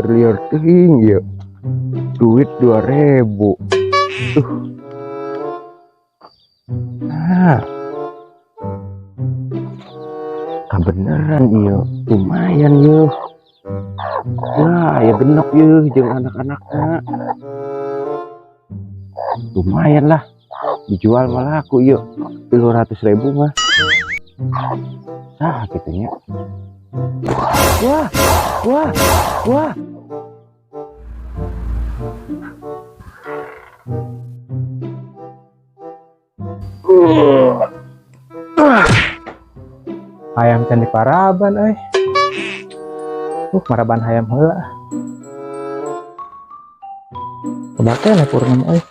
Lieur-lieur teuing ieu. Duit 2000. Tuh. Nah. Kabeneran ieu, lumayan ieu. Wah, ya genep ieu jeung anak-anakna. Lumayan lah. Dijual malah aku ieu 300.000 mah. Sah gitu nya. Wah, wah, wah. Hayam can diparaban euy. Maraban hayam heula. Kebake lah purna euy.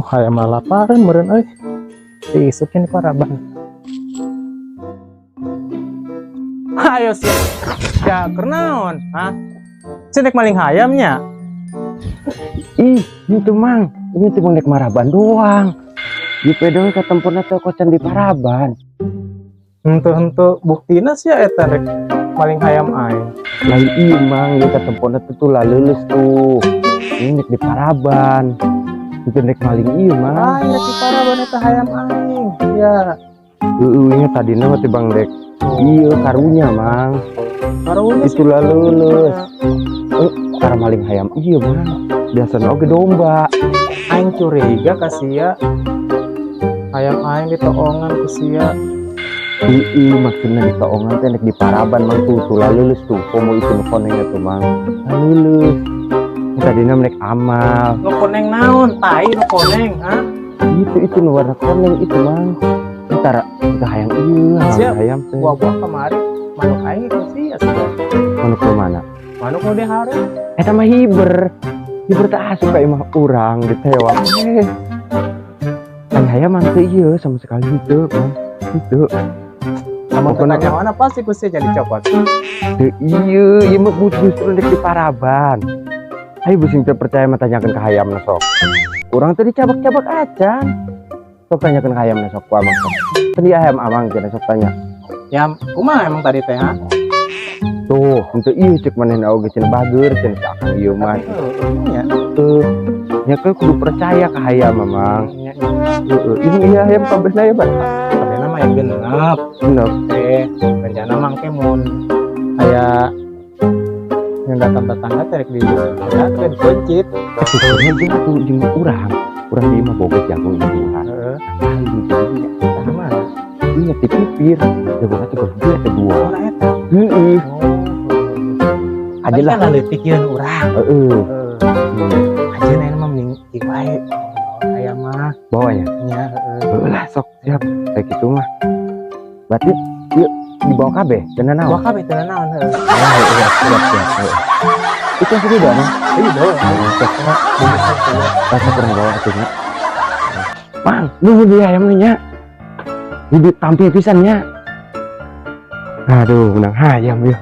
Hayam lalapareun meureun euy. Diisukin paraban. Ayo sih. Ya, kernaon, ha? Cendek maling hayamnya. Ih, itu mang, ini tuh nek maraban doang. Di pedoy ka tempurna teh kocan di paraban. Henteu-henteu buktina sia eta rek maling hayam aing. Lain ieu mang, ieu ka tempurna teh tuh laleuleus tuh. Ini nek di paraban. Itu nek maling ieu mang. Lain rek di paraban eta hayam aing. Ya. Heueuh, nya tadina mah teh bang dek. Iya karunya mang. Karunya itu laleuleus. Cara maling hayam iya mang. Biasanya oge domba. Aing curiga ka sia. Hayam aing ditoongan ku sia. Iya maksudnya ditoongan teh nek di paraban mang tuh tuh laleuleus tuh. Komo itu nu konengnya tuh mang. Laleuleus. Tadina nek amal. Nu koneng naon? Tai nu koneng, ha? Itu nu warna koneng itu mang. Ntar kita hayang iya, Siap. hayang teh. Buah-buah kemari manuk aing ke sia sia. Manuk ke mana? Manuk nu dihare. Eta mah hiber. Hiber teh asup ka imah urang ditewak. Ay hayam mah teu ieu sama sekali henteu, Mang. Henteu. Lamun Pokokna tanya mana pasti ku sia jadi copot. Teu ieu, ieu mah justru rek di paraban. Ayo busing teu percaya mah tanyakeun ka hayamna sok. Urang teh dicabak-cabak acan. Sok tanyakeun ka hayamna sok ku amang sok. Tadi hayam amang cenah sok tanya. Ya, kumaha emang tadi teh, ha? Tuh, henteu ieu cek manehna oge cenah bager cenah si akang ieu mah. Heeh, nya. Heuh. Nya ke kudu percaya ka hayam mamang. Nya. Heeh, ini ieu hayam kabehna ya, Bang. Kabehna mah yang genep. Genep. Rencana mah engke mun aya yang datang tetangga teh rek di ya, teh dikuncit. Sebenarnya jeung atuh jeung urang. Urang di imah boga jagung jeung urang. Heeh. Nah, jadinya. Tah mana? Iya, di pipir. Jagung atuh geus teh dua. Oh, eta. Heeh. Oh. Aja lah. Kan leutik yeun urang. Heeh. Heeh. Aja na mah mending ieu wae. Hayam mah. Bawanya. Nya, heeh. Heeh lah sok siap. Kayak gitu mah. Berarti ieu dibawa kabeh teu naon? Bawa kabeh teu naon heeh. Ah, iya, siap, siap, heeh. Itu yang sudah, Mang? Iya, bawa. Sok. Rasa kurang bawa atuh nya. Mang, nuhun deui hayam nya. Ini tampil pisan nya. Aduh, menang hayam ya.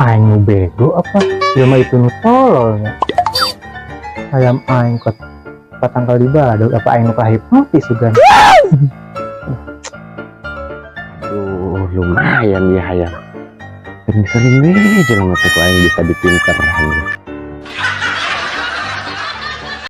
Aing nu bego apa? Ieu mah itu nu tololnya. Hayam aing kot patangkal di badog apa aing nu kahipnotis sugan. Aduh, lumayan ya hayam. Sering-sering we jelema teh ku aing bisa dipinteran.